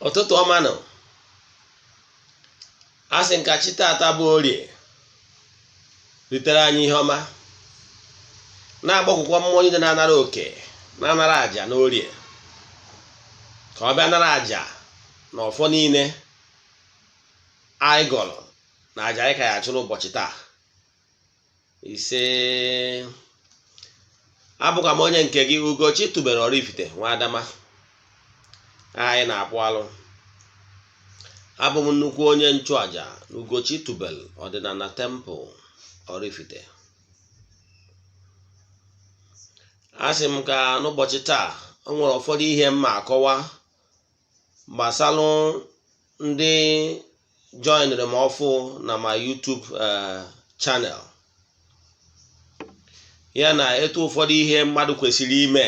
Ụtụtụ ọma nụ. A sị m ka chi taata bụ Orie ritere anyị ihe ọma, na-akpọkukwa mmụọ niile na-anara oke, na-anara àjà n'Orie, ka ọ bịa nara àjà na ọfọ niile anyị gọrọ na àjà anyị ka ya achụ n'ụbọchị taa. Ise. Abụkwa m onye nke gị, Ugochi tubelu Oraifite nwa Adama. Anyị na-akpụ alụ. Abụ m nnukwu onye nchụaja na Ugochi tubelu ọdịnala Temple Oraifite. A sị m ka n'ụbọchị taa o nwere ụfọdụ ihe m ma akọwa gbasalụ ndị joinere m ọfụ na my YouTube channel, ya na etu ụfọdụ ihe mmadụ kwesịrị ime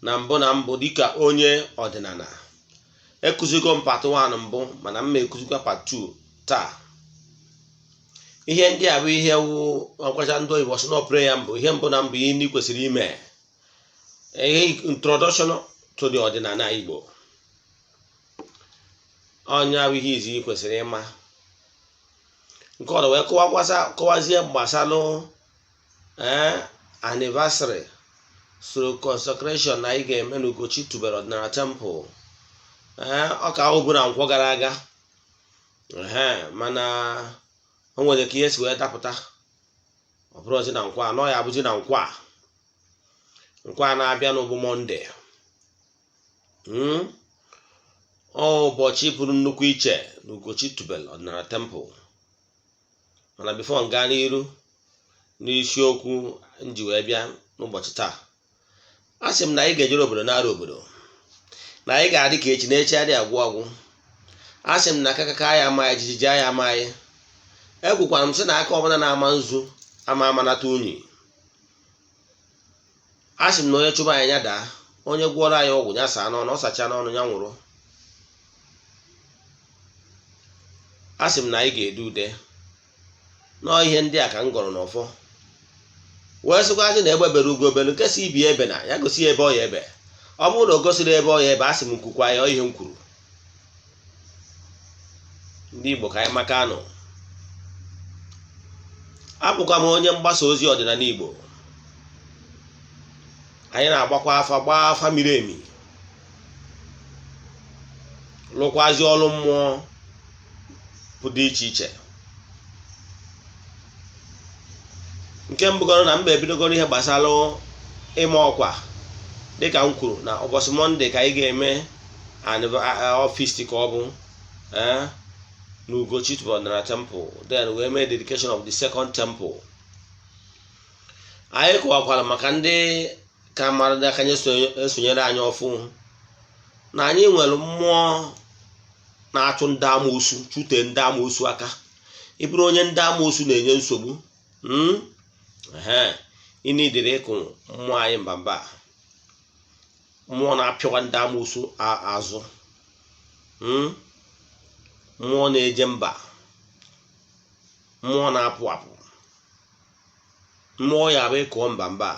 na mbụ na mbụ dịka onye ọdịnala. Ekụzigo m part 1 mbụ, mana m ma ekụzikwa part 2 taa. Ihe ndị a bụ ihe wu ọkwacha ndị oyibo sị na preamble, ihe mbụ na mbụ, ihe ndị kwesịrị ime, ihe introduction to the ọdịnala Igbo. Ọnya bụ ihe izi ị kwesịrị ịma. Nke ọzọ wee kọwazie gbasalụ anniversary soro consecration na anyị ga-eme na Ugochi tubelu ọdịnala Temple. Ọ ka ahụ bụ na nkwọ gara aga, ee, mana o nwere ka ihe si wee dapụta, ọ bụrụzi na nkwọ anọ ya abụzi na nkwọ a, nkwọ a na-abịa n'ụbụ Monday. Ọ ụbọchị pụrụ nnukwu iche na Ugochi tubelu ọdịnala Temple. Mana before m gaa n'iru n'isiokwu m ji wee bịa n'ụbọchị taa, a sị m na anyị ga-ejere obodo nara obodo, na anyị ga-adị ka echi na echi adịghị agwụ agwụ. A sị m na akakaka ya ama anyị, jijiji ya ama anyị. Ekwukwara m sị na aka ọbụla na-ama nzu ama amanata unyi. A sị m na onye chụba anyị ya daa, onye gwọrọ anyị ọgwụ ya saa n'ọnụ, ọ sachaa n'ọnụ ya nwụrụ. A sị m na anyị ga-ede ude nọọ. Ihe ndị a ka m gọrọ n'ọfọ, wee sịkwazi na egbe bere ugo bere, nke si ibi ebe na ya gosi ebe ọ ya ebe. Ọ bụrụ na o gosiri ebe ọ ya ebe, a sị m kwukwa ya ihe m kwuru. Ndị Igbo, ka anyị maka nụ. Abụkwa m onye mgbasa ozi ọdịnala Igbo. Anyị na-agbakwa afa, gbaa afa miri emi, lụkwazi ọrụ mmụọ dị iche iche. Nke mbụgoro na mba ebidogoro ihe gbasara ịma ọkwa, dịka m kwuru na ụbọchị Monday ka anyị ga-eme feast ka ọ bụ na Ugochi Ọdịnala Temple, then wee mee dedication of the second temple. Anyị kọwakwara maka ndị ka mara ndị aka esonyere anyị ọfụ na anyị nwere mmụọ na-achụ ndị amoosu, chute ndị amoosu aka. Ị bụrụ onye ndị amoosu na-enye nsogbu, ị nidere ịkụ mmụọ anyị mbamba, mmụọ na-apịawa ndị amoosu azụ, mmụọ na-eje mba, mmụọ na-apụ apụ, mmụọ ya bụ ịkụọ mba mba.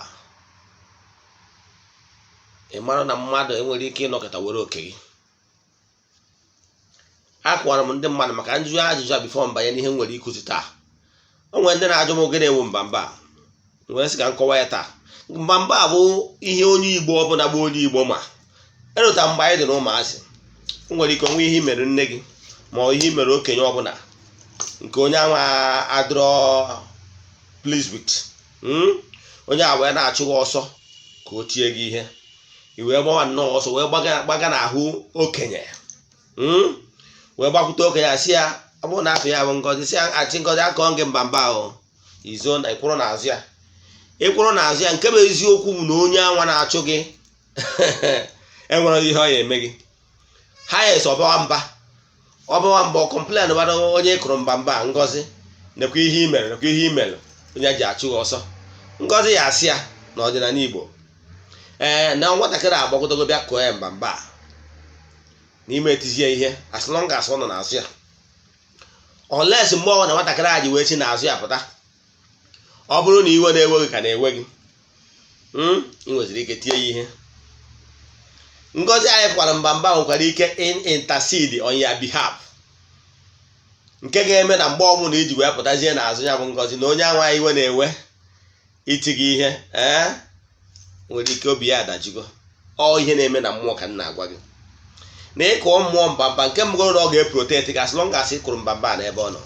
Ị mara na mmadụ enwere ike ịnọkọta were oke gị. Akwara m ndị mmadụ maka njụ ajụjụ a before mbanye n'ihe m nwere ịkụzi taa. O nwere ndị na-ajụ m gịnị ewu mbamba, wee sị ka m kọwa ya taa. Mbamba bụ ihe onye Igbo ọbụla bụ onye Igbo ma erụta mgbe anyị dị na ụmụazị. O nwere ike onwe ihe i mere nne gị ma ọ ihe i mere okenye ọbụla nke onye anwa adịrọ pleased with, onye a wee na-achụ gị ọsọ ka o tie gị ihe, i wee gbawa nnọọ ọsọ wee gbaga n'ahụ okenye, wee gbakwute okenye a, sị ya, ọ bụrụ na afọ ya bụ Ngozi, sị ya, "Achị Ngozi, akọ gị mbamba ahụ." Izo na ịkwụrụ n'azụ ya, ịkwụrụ n'azụ ya. Nke bụ eziokwu bụ na onye anwa na-achụ gị enwere ihe ọ ya eme gị. Ha ya esi ọbawa mba, ọbawa mba, ọ complain gbara onye kụrụ mbamba, "Ngozi, nekwa ihe i mere, nekwa ihe i mere onye ji achụ gị ọsọ." Ngozi ya asị ya na ọdịnala Igbo, ee, na nwatakịrị agbakọtago bịa kụọ ya mbamba n'ime etizie ihe, as long as ọ nọ n'azụ ya, unless mgbe ọ na nwatakịrị a ji wee si n'azụ ya pụta. Ọ bụrụ na iwe na-ewe gị ka na-ewe gị, ị nweziri ike tie ya ihe. Ngozi anyị kwara mbamba nwekwara ike in intercede on your behalf, nke ga-eme na mgbe ọbụla iji wee pụtazie n'azụ ya bụ ngozi na onye anwa iwe na-ewe iti gị ihe, ee, nwere ike obi ya adajugo. Ọ ihe na-eme na mmụọ ka m na-agwa gị na ịkụọ mmụọ mbamba. Nke mbụgoro na ọ ga-eprotect gị as long as ị kụrụ mbamba n'ebe ọ nọ.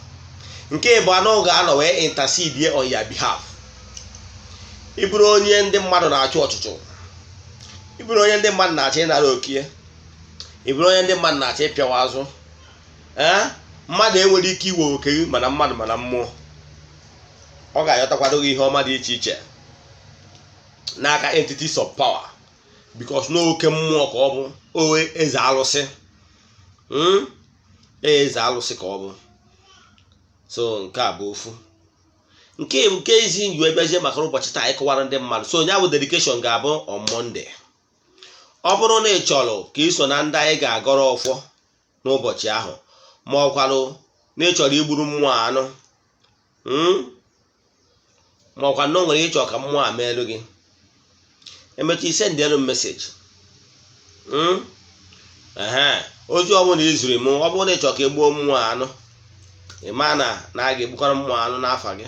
Nke ịbụ anọ ga-anọ wee intercede on your behalf. Ịbụrụ onye ndị mmadụ na-achụ ọchụchụ, ịbụrụ onye ndị mmadụ na-achọ ịnara okie, ịbụrụ onye ndị mmadụ na-achọ ịpịawa azụ, ee, mmadụ enwere ike iwe oke gị, mana mmadụ mana mmụọ, ọ ga-ayọtakwado gị ihe ọma dị iche iche n'aka entities of power, because n'oke mmụọ ka ọ bụ. O eze alụsị, Eze alụsị ka ọ bụ. So nke a bụ ofu nke ezi nji wee bịazie maka ụbọchị taa ịkọwara ndị mmadụ. So onye bụ dedication ga-abụ on Monday. Ọ bụrụ na ị chọrọ ka ị so na ndị anyị ga-agọrọ ọfọ n'ụbọchị ahụ, ma ọ kwarụ na ị chọrọ igburu mmụọ anụ, ma ọkwa na o nwere ịchọ ka mmụọ a meelu gị, emecha i sendịelu m message. Ehe, ozi ọbụla i ziri m, ọ bụrụ na ị chọrọ ka e gbuo mmụọ anụ, ị ma na a ga-egbukwara mmụọ anụ n'afa gị.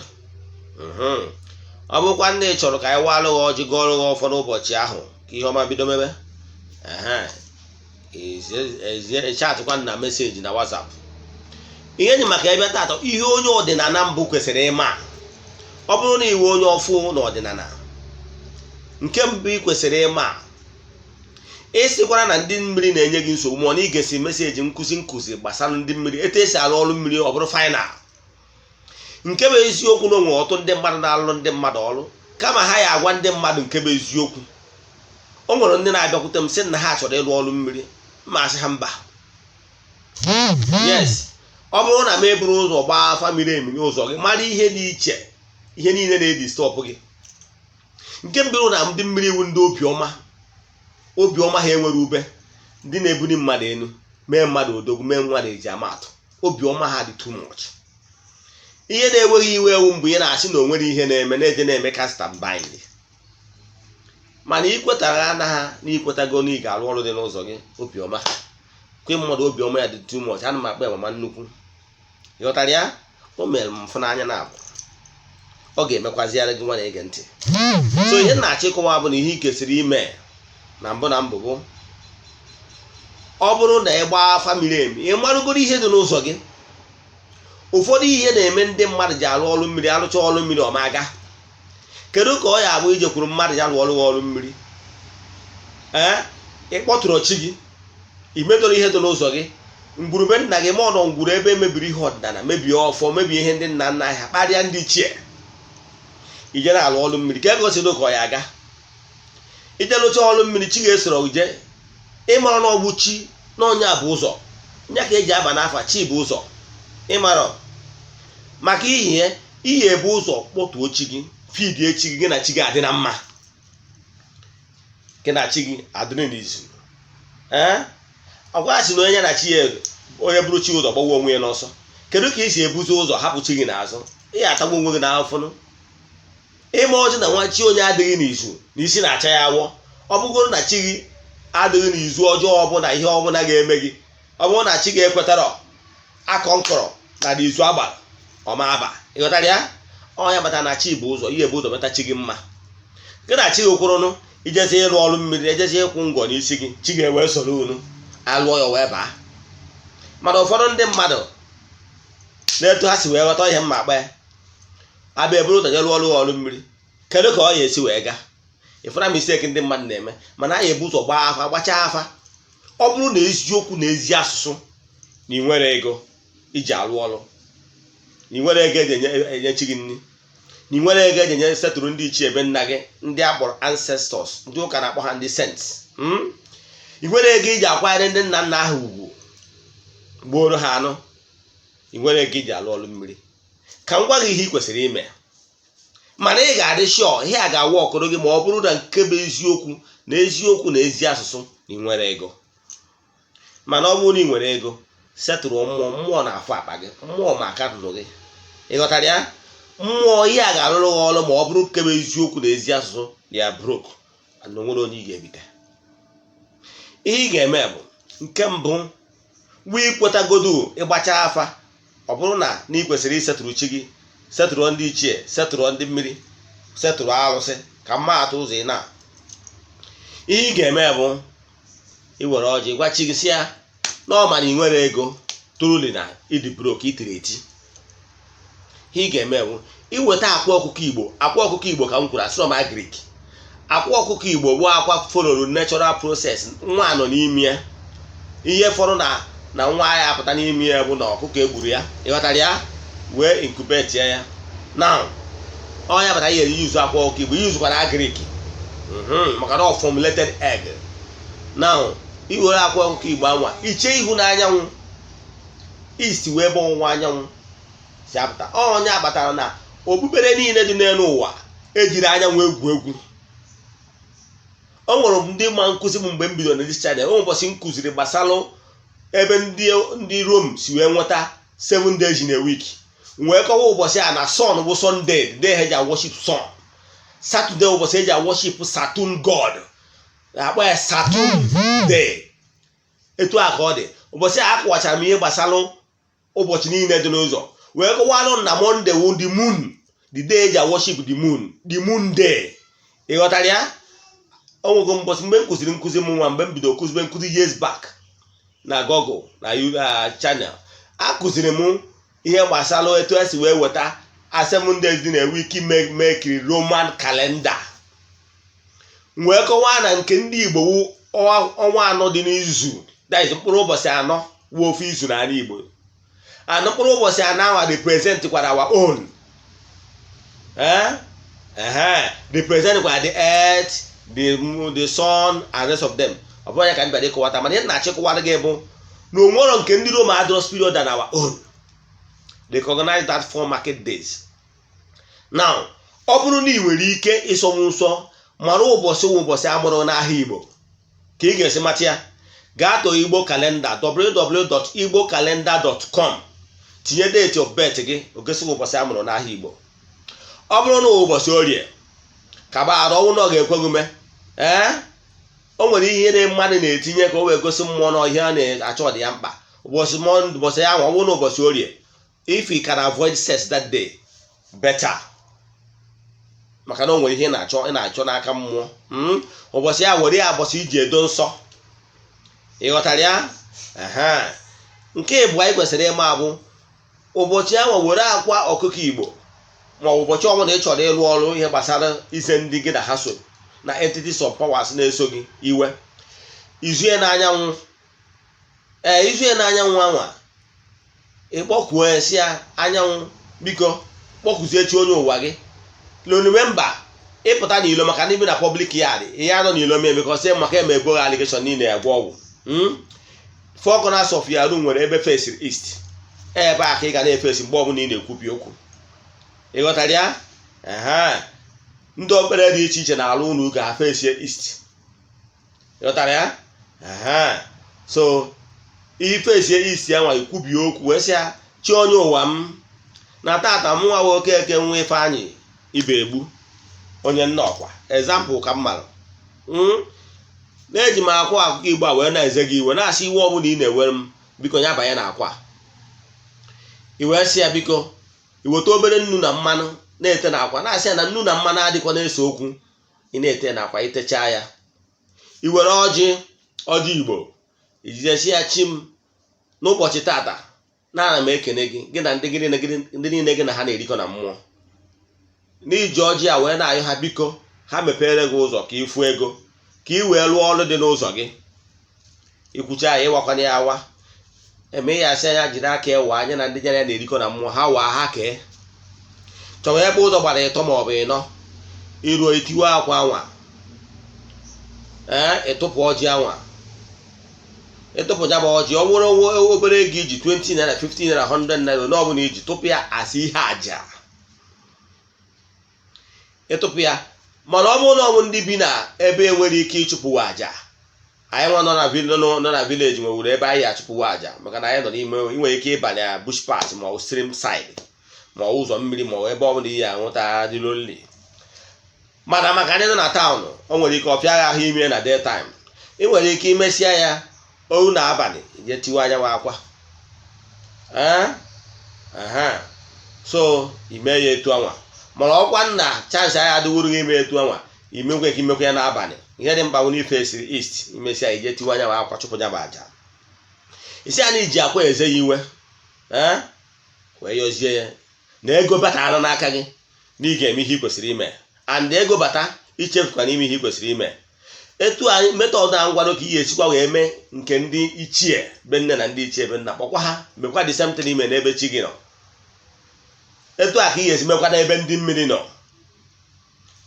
Ọ bụrụkwa ndị ị chọrọ ka anyị walụ gị ọjị, gọọrọ gị ọfọ n'ụbọchị ahụ ka ihe ọma bido mebe, ehe, chatịkwa na message na WhatsApp. Ihe enyi maka ebe taata, ihe onye ọdịnala mbụ kwesịrị ịma. Ọ bụrụ na iwe onye ọfụ n'ọdịnala, nke mbụ ị kwesịrị ịma, ịsịkwara na ndị mmiri na-enye gị nsogbu, ma ọ na ị ga-esi message nkụzi gbasara ndị mmiri, etu esi arụ ọrụ mmiri, ọ bụrụ final. Nke bụ eziokwu na onwe ọtụtụ ndị mmadụ na-alụ ndị mmadụ ọrụ, kama ha ya agwa ndị mmadụ nke bụ eziokwu. O nwere ndị na-abịakwute m sị na ha chọrọ ịrụ ọrụ mmiri, ma asị ha mba. Yes, ọ bụrụ na m eburu ụzọ gbaa afa miri emi n'ụzọ gị, mara ihe dị iche, ihe niile na-edisturb gị. Nke mbụ, na ndị mmiri iwu ndị obiọma, obiọma ha enwere ube, ndị na-ebuli mmadụ elu, mee mmadụ odogwu, mee mmadụ eji ama atụ. Obiọma ha dị too much. Ihe na-enweghị iwe ewu mgbe ị na-asị na o nwere ihe na-eme na-eje na-eme cast and bind, mana ikwetara na ha na ikwetago na ị ga-arụ ọrụ dị n'ụzọ gị. Obiọma kwe mmadụ, obiọma ya dị too much. Ana m akpọ ya mama nnukwu. Ịghọtara ya? O mere m mfụ n'anya na abụ ọ ga-emekwaziara gị nwa na-ege ntị. So ihe m na-achọ ịkọwa bụ na ihe ị kwesịrị ime na mbụ na mbụ bụ, ọ bụrụ na ị gbaa afa miri emi, ị marụgoro ihe dị n'ụzọ gị. Ụfọdụ ihe na-eme ndị mmadụ ji arụ ọrụ mmiri, arụcha ọrụ mmiri ọma aga. Kedu ka ọ ya abụ ijekwuru mmadụ ya rụọ ọrụ ọrụ mmiri, ee, ị kpọtụrụ chi gị, ị medoro ihe dị n'ụzọ gị, ngwurube nna gị, ma ọ nọ ngwuru ebe emebiri ihe ọdịnala, mebie ọfọ, mebie ihe ndị nna nna anyị ha, kparịa ndị ichie, ije na-alụ ọrụ mmiri ka egosido ka ọ ya aga. Ije lụcha ọrụ mmiri, chi ga-esoro je ịmara na ọ bụ chi na onye a bụ ụzọ nya ka eji aba n'afa. Chi bụ ụzọ ịmara maka ihe ihe ebu ụzọ kpọtuo chi gị, fidie chi gị, gị na chi gị adị na mma, gị na chi gị adịrị n'izu. Ee, ọgwa sị na onye na chi ya, onye bụrụ chi ụzọ gbawa onwe ya n'ọsọ. Kedu ka ị si ebuzi ụzọ hapụ chi gị n'azụ? Ị atagbu onwe gị n'afụnụ. Ịma ọjị na nwa chi onye adịghị n'izu na isi na-acha ya awọ. Ọ bụgoro na chi gị adịghị n'izu, ọjọọ ọbụla, ihe ọbụla ga-eme gị, ọ bụrụ na chi gị ekwetara akọ nkọrọ na n'izu agbara ọma aba. Ịghọtara ya? Ọ ya bata na chi bụ ụzọ. Ihe bụ ụzọ meta chi gị mma, gị na chi gị kwụrụnụ, ijezi ịrụ ọrụ mmiri, ejezi ịkwụ ngwọ n'isi gị, chi ga-ewe soro unu alụọ ya wee baa. Mana ụfọdụ ndị mmadụ na-etu ha si wee ghọta ihe mma akpa ya, abịa eburu ụzọ je rụọ ọrụ ọrụ mmiri, kedu ka ọ ya esi wee gaa? Ịfụna mistake ndị mmadụ na-eme. Mana a ya ebu ụzọ gbaa afa, gbachaa afa. Ọ bụrụ na eziokwu na ezi asụsụ na ị nwere ego iji arụ ọrụ, na ị nwere ego eji enye chi gị nri, na ị nwere ego eji enye setụrụ ndị ichie ebe nna gị, ndị a kpọrọ ancestors, ndị ụka na-akpọ ha ndị saints, Ị nwere ego iji akwanyere ndị nna nna ahụ ugwu, gbuoro ha anụ, ị nwere ego iji alụ ọrụ mmiri, ka m gwa gị ihe ị kwesịrị ime. Mana ị ga-adị sure ihe a ga-awa ọkụrụ gị, ma ọ bụrụ na nke bụ eziokwu na eziokwu na ezi asụsụ na ị nwere ego. Mana ọ bụrụ na ị nwere ego, setụrụ mmụọ, mmụọ na-afụ akpa gị, mmụọ ma aka rụrụ gị. Ị ghọtara ya? Mmụọ ihe a ga-arụrụ gị ọrụ, ma ọ bụrụ nke bụ eziokwu na ezi asụsụ na ya broke na onwere onye ị ga-ebite. Ihe ị ga-eme bụ, nke mbụ, wee ikwetagodu ịgbacha afa. Ọ bụrụ na ị kwesịrị isetụrụ chi gị, setụrụ ndị ichie, setụrụ ndị mmiri, setụrụ arụsị, ka mma atụ ụzọ ị na ihe ị ga-eme bụ iwere ọjị gwa chi gị, si ya na ọ ma na ị nwere ego, truly na ịdị broke, itiri eti. Ihe ị ga-eme bụ iweta akwa ọkụkọ Igbo. Akwa ọkụkọ Igbo ka m kwuru, asịrọ m agric. Akwa ọkụkọ Igbo bụ akwa followru natural process. Nwa nọ n'ime ya, ihe fọrọ na nwa ya apụta n'ime ya bụ na ọkụkọ egburu ya, ịghọtara ya, wee incubate ya. Now, ọ ya bata ihe yuzu akwa ọkụkọ Igbo, yuzukwara agric maka na ọ formulated egg. Now, iwere akwa ọkụkọ Igbo anwa, iche ihu n'anyanwụ, east, wee ebe ọwụwa anyanwụ si apụta. Onye akpatara na okpukpere niile dị n'elu ụwa ejiri anyanwụ egwu egwu. O nwere ndị ma nkụzi m mgbe m bidoro na this channel. O ụbọchị m kụziri gbasalụ ebe ndị Rome si wee nweta 7 days in a week, wee kọwa ụbọchị a na sun bụ Sunday, the day ha ji worship sun. Saturday, ụbọchị eji worship Saturn god, akpọ ya Saturn day. Etu a ka ọ dị. Ụbọchị a akọwachara m ihe gbasalụ ụbọchị niile dị n'ụzọ, wee kọwalụ na Monday wụ the moon, the day eji worship the moon, the moon day. Ị ghọtara ya? O nwego mbọchị mgbe m kụziri nkụzi m nwa, mgbe m bido kụzibe nkụzi years back na Google na channel, akụziri m ihe gbasara etu esi wee weta 7 days dị na week, mekiri Roman calendar, wee kọwaa na nke ndị Igbo wụ ọnwa 4 dị n'izu, that is mkpụrụ ụbọchị 4 wụ ofu izu n'ala Igbo. And mkpụrụ ụbọchị 4 ahụ represent kwara our own, represent kwara the earth, the sun and rest of them. Ọ bụrụ ya ka m bịara ịkọwata, mana ihe na-achịkọwara gị bụ na onwero nke ndị Rome adịrọ superior than our own. Recognize that four market days. Now, ọ bụrụ na ị nwere ike ịsọnwu nsọ, mara ụbọchị wụ ụbọchị amụrụ n'ahịa Igbo, ka ị ga-esi mata ya, gaa to Igbo calendar, www.igbocalendar.com, tinye date of birth gị, o gosi gị ụbọchị amụrụ n'ahịa Igbo. Ọ bụrụ na ụbọchị Orie, kaba arụ ọnwụ na ọ ga-ekwe gị mee. Ee, o nwere ihe na mmadụ na-etinye ka o wee gosi mmụọ na ọhịa na-achọ dị ya mkpa. Ụbọchị ụbọchị ya nwa, ọ bụrụ na ụbọchị Orie, if you can avoid sex that day, better, maka na o nwere ihe ị na-achọ, ị na-achọ n'aka mmụọ. Ụbọchị ya, were ya ụbọchị iji edo nsọ. Ị ghọtara ya? Nke ịbụ anyị kwesịrị ịma bụ ụbọchị ahụ, were akwa ọkụkọ Igbo, ma ọ bụ ụbọchị ọbụla ị chọrọ ịrụ ọrụ ihe gbasara ize ndị gị na ha so na entities of powers na-eso gị iwe, izue n'anyanwụ. Ee, izue n'anyanwụ anwa, ịkpọkuo ya, si ya, "Anyanwụ, biko kpọkụzie chi onye ụwa gị." Remember, ịpụta n'ilo, maka ndị bi na public yard, ihe anọ n'ilo mee because maka eme ebo allegation niile ya gwọ ọgwụ. Four corners of your room nwere ebe face east, ebe a ka ị ga na-efesi mgbe ọbụla ị na-ekwubi okwu. Ị ghọtara ya? Ndị okpere dị iche iche na-alụ ụlọ ụka ha fesie east. Ị ghọtara ya? So ifesie east ya nwa, ikwubi okwu wee sị ya, "Chi onye ụwa m, na tata m nwa Okeke nwa Ifeanyị Ibe Egbu, onye nna ọkwa, example ka m mara, na-eji m akwa akụkọ Igbo a wee na-eze gị iwe, na-asị iwe ọbụla ị na-ewere m, biko ya banye na akwa." I wee sị ya, biko, iweta obere nnu na mmanụ na-ete na akwa, na-asị ya na nnu na mmanụ adịkwa na-ese okwu. Ị na-ete na akwa, itechaa ya, i were ọjị, ọjị Igbo, ijidesi ya, "Chi m, n'ụbọchị tata na ana m ekene gị, gị na ndị gị niile gị na ha na-erikọ na mmụọ, n'iji ọjị a wee na-ayọ ha, biko ha mepere gị ụzọ ka ịfụ ego, ka ị wee lụọ ọrụ dị n'ụzọ gị." Ikwucha ya, ịwakwana ya awa, eme ya, asị anya jiri aka ewa anya na ndị ya na-erikọ na mmụọ, ha waa ha kee. Chọwa ebe ụzọ gbara ịtọ ma ọ bụ ịnọ, iruo, itiwe akwa anwa. Ee, ịtụpụ ọjị anwa, ịtụpụ ya bụ ọjị. Ọ bụrụ obere ego iji, 20 naira, 15 naira, 100 naira, onye ọbụla iji tụpụ ya asị ihe aja, ịtụpụ ya. Mana ọ bụrụ na ọ bụ ndị bi na ebe enwere ike ịchụpụwa aja, anyị nwa nọ na village nwewuru ebe anyị achụpụwa aja, maka na anyị nọ n'ime, ị nwere ike ịbanye na bush path ma ọ stream side ma ọ ụzọ mmiri ma ọ ebe ọ bụla iyi anwụta dị lonely. Mana maka anyị nọ na town, o nwere ike ọ pịa ahụ ime na day time. Ị nwere ike imesịa ya oru na abalị, je tiwe anyanwụ akwa. Ee, aha, so ime ya etu anwa. Mana ọkwa nna chance anyị adịwuru gị ime etu anwa, imekwe ka imekwe ya n'abalị. Ihe dị mkpa bụ n'ife siri east. Imesịa, ije tiwe anyanwụ akwa, chụpụ ya bụ aja. Isi a na iji akwa eze ya iwe, ee, wee yọzie ya na ego batara n'aka gị, na ị ga-eme ihe ị kwesịrị ime. And ego bata, ichefukwa n'ime ihe ị kwesịrị ime. Etu anyị method a ngwado ka ị ga-esikwa wee mee nke ndị ichie be nne na ndị ichie be nna. Kpọkwa ha, mekwa the same thing ime n'ebe chi gị nọ. Etu a ka ị ga-esi mekwa n'ebe ndị mmiri nọ.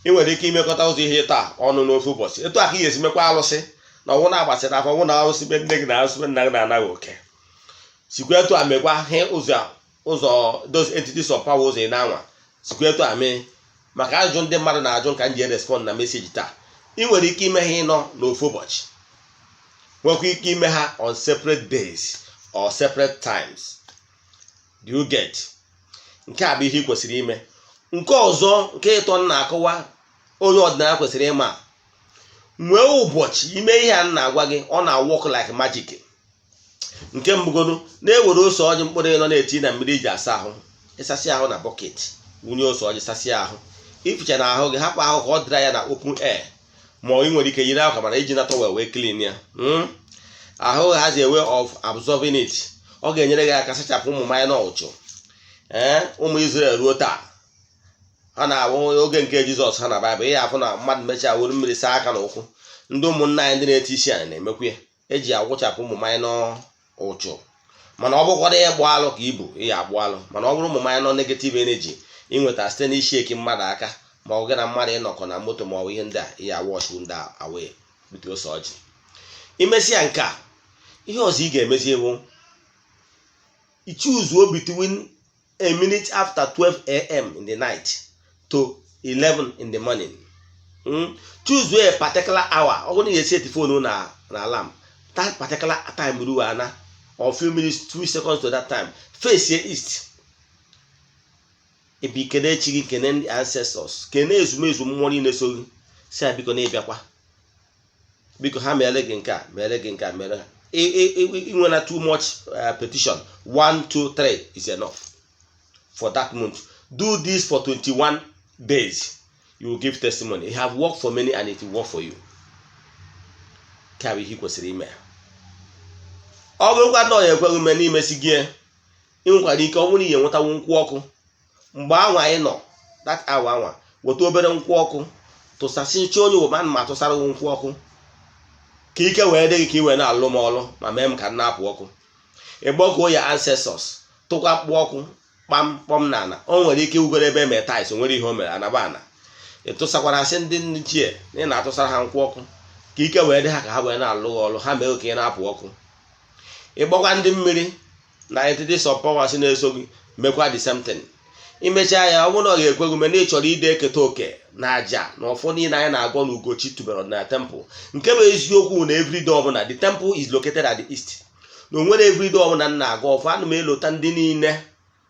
Ị nwere ike imekọta ụzọ ihe taa ọnụ n'ofu ụbọchị. Etu a ka ị ga-esi mekwa alụsị na ọnwụ na-agbasịrị afọ, ọnwụ na arụsị be nne gị na arụsị be nna gị na-anaghị oke. Sikwa etu a mekwa he ụzọ ụzọ those entities of power, ụzọ ị na-anwa. Sikwa etu a mee. Maka ajụjụ ndị mmadụ na-ajụ ka m ji respond na message taa, ị nwere ike ime ha ịnọ n'ofu ụbọchị, nwekwa ike ime ha on separate days or separate times. Do you get? Nke a bụ ihe ị kwesịrị ime. Nke ọzọ, nke ịtọ m na-akọwa, onye ọdịnala kwesịrị ịma: nwee ụbọchị ime ihe a m na-agwa gị, ọ na-work like magic. Nke mbụgodu, na-ewere ose ọjị mkpụrụ ịnọ na-eti na mmiri iji asa ahụ. Ịsasị ahụ na bucket, wunye ose ọjị, sasịa ahụ. Ificha na ahụ gị, hapụ ahụ ka ọ dịra ya na open air, ma ọ ị nwere ike yiri akwa, mana iji na towel wee clean ya. Ahụ has a way of absorbing it. Ọ ga-enyere gị aka sachapụ ụmụ minor ụchụ. Ee, ụmụ Israel ruo taa, ha na-abụ oge nke Jizọs ha na Baịbụl, ihe afụ na mmadụ mechaa were mmiri saa aka na ụkwụ. Ndị ụmụnna anyị ndị na-eti isi anyị na-emekwu ya, eji agwụchapụ ụmụ minor ụchụ. Mana ọ bụkwara ịgbụ alụ ka ibu ihe agbụ alụ, mana ọ bụrụ ụmụ minor negative energy ịnweta site n'isi eki mmadụ aka, ma ọ bụ gị na mmadụ ịnọkọ na moto, ma ọ bụ ihe ndị a, ihe awash ndị a away with ose ọjị. Imesịa nke a, ihe ọzọ ị ga-emezi bụ choose between a minute after 12 a.m. in the night to 11 in the morning. Choose a particular hour. Ọ bụrụ na ị ga-esi phone na alarm, that particular time ruo ana or few minutes, 2 seconds to that time, face east, ebe ikene chi gị, kene ndị ancestors, kene ezumezu mmụọ niile so gị, si ya biko na ịbịakwa, biko ha mere gị nke a, mere gị nke a, mere ha. Inwena too much petition, 1 2 3 is enough for that month. Do this for 21 days, you will give testimony. It have worked for many and it will work for you. Ka bụ ihe ị kwesịrị ime. Ọ bụrụkwa na ọ ya ekweghị ume n'imesi gị, ị nwekwara ike, ọ bụrụ na ị enwetanwu nkwụ ọkụ mgbe anwa anyị nọ that hour anwa, weta obere nkwụ ọkụ tụsasịcha onye ụba ma tụsara nkwụ ọkụ ka ike wee dị gị, ka ị wee na-alụ m ọlụ ma mee m ka m na-apụ ọkụ. Ịgbọkuo ya ancestors, tụkwa mkpụ ọkụ kpam kpọm na ana. O nwere ike iwugoro ebe eme tiles, nwere ihe o mere anaba ana. Ị tụsakwara asị ndị nchie na ị na-atụsara ha nkwụ ọkụ ka ike wee dị ha, ka ha wee na-alụ gị ọlụ, ha mee ka ị na-apụ ọkụ. Ịgbakwa ndị mmiri na entities of powers na-eso gị, mekwa the same thing. Imechaa ya, ọ bụrụ na ọ ga-ekwe gị na ị chọrọ ide eketa oke na aja na ọfọ niile anyị na-agọ na Ugochi tubelu na temple, nke bụ eziokwu na everyday ọbụla the temple is located at the east, na onwere everyday ọbụla m na-agọ ọfọ, ana m elota ndị niile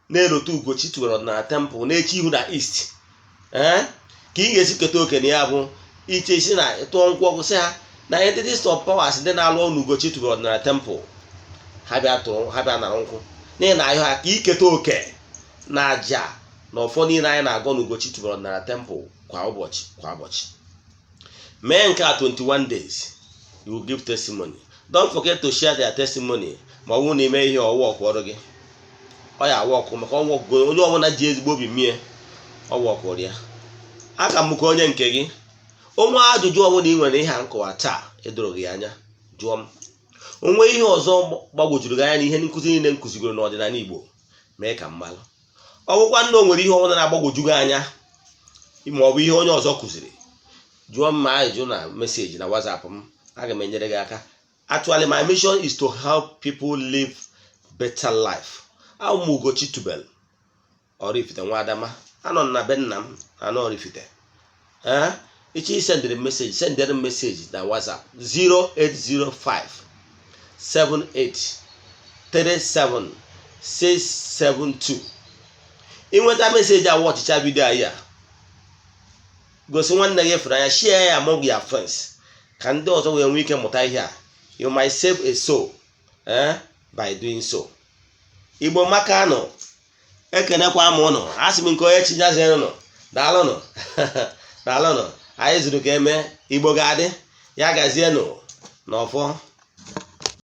na-elota Ugochi tubelu na temple na-eche ihu na east. Ee, ka ị ga-esi keta oke na ya bụ iche isi na tụọ nkwụ ọkụ, sị ha na entities of powers ndị na-alụ ọrụ Ugochi tubelu na temple, ha bịa tụrụ, ha bịa nara nkwụ, n'ihi na ahụ ha ka iketa oke na aja na ọfọ niile anyị na-agọ n'Ugochi tubelu na temple kwa ụbọchị, kwa ụbọchị. Mee nke a 21 days, you will give testimony. Don't forget to share their testimony. Ma ọ bụrụ na ime ihe ọwa ọkụ ọrụ gị, ọ ya awa ọkụ, maka ọwa ọkụ onye ọbụla ji ezigbo obi mie ọwa ọkụrụ ya. Aka m ka onye nke gị onwe ajụjụ ọbụla ị nwere, ihe a nkọwa taa edoro gị anya, jụọ m. Onwe ihe ọzọ gbagwojuru gị anya na ihe nkụzi niile m kụzigoro n'ọdịnala Igbo, mee ka m malụ. Ọ bụkwa nna o nwere ihe ọbụla na-agbagwoju gị anya, ma ọ bụ ihe onye ọzọ kụziri, jụọ m ma ajụjụ na message na WhatsApp m, aga m enyere gị aka. Actually, my mission is to help people live better life. Abụ m Ugochi tubelu Oraifite nwa Adama, anọ m na be nna m na Oraifite. Ee, ịchọ isendịrị message, sendịrị m message na WhatsApp 0805 78 37 672. Ịnweta message a, watchịcha video anyị a, gosi nwanne gị ịfụrụ anya, share ya among your friends. Ka ndị ọzọ wee nwee ike mụta ihe a. You might save a soul by doing so. Igbo maka nụ, ekenekwa m ụnụ. Asị m nke onye chinyazienụ. Daalụnụ, daalụnụ. Anyị zuru ka eme. Igbo ga-adị. Ya gazienụ n'ọfọ.